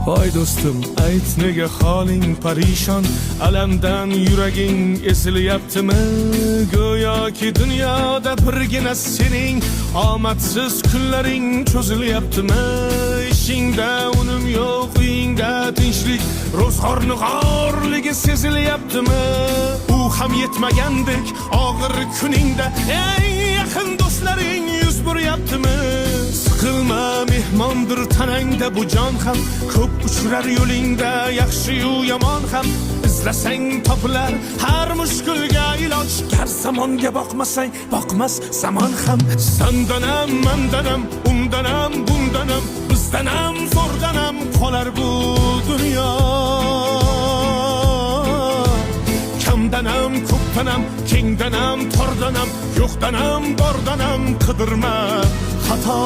Voy do'stim, ayt, nega holing parishon? Alamdan yuraging ezilyaptimi? Go'yoki dunyoda birgina sening omadsiz kunlaring cho'zilyaptimi? Ishingda unum yo'q, uyingda tinchlik, ro'zg'orni g'orligi sezilyaptimi? U ham yetmagandek, og'ir kuningda eng yaqin do'stlaring yuz buryaptimi? Siqilma, mehmondir tanangda bu jon ham. Ko'p uchrar yo'lingda yaxshi-yu yomon ham. Izlasang, topilar har mushkulga iloj. Gar zamonga boqmasang, boqmas zamon ham. Sandanam, mandanam, undanam, bundanam, bizdanam, zo'rdanam qolar bu dunyo. Kamdanam, ko'pdanam, kengdanam, tordanam, yo'qdanam, bordanam qidirma xato.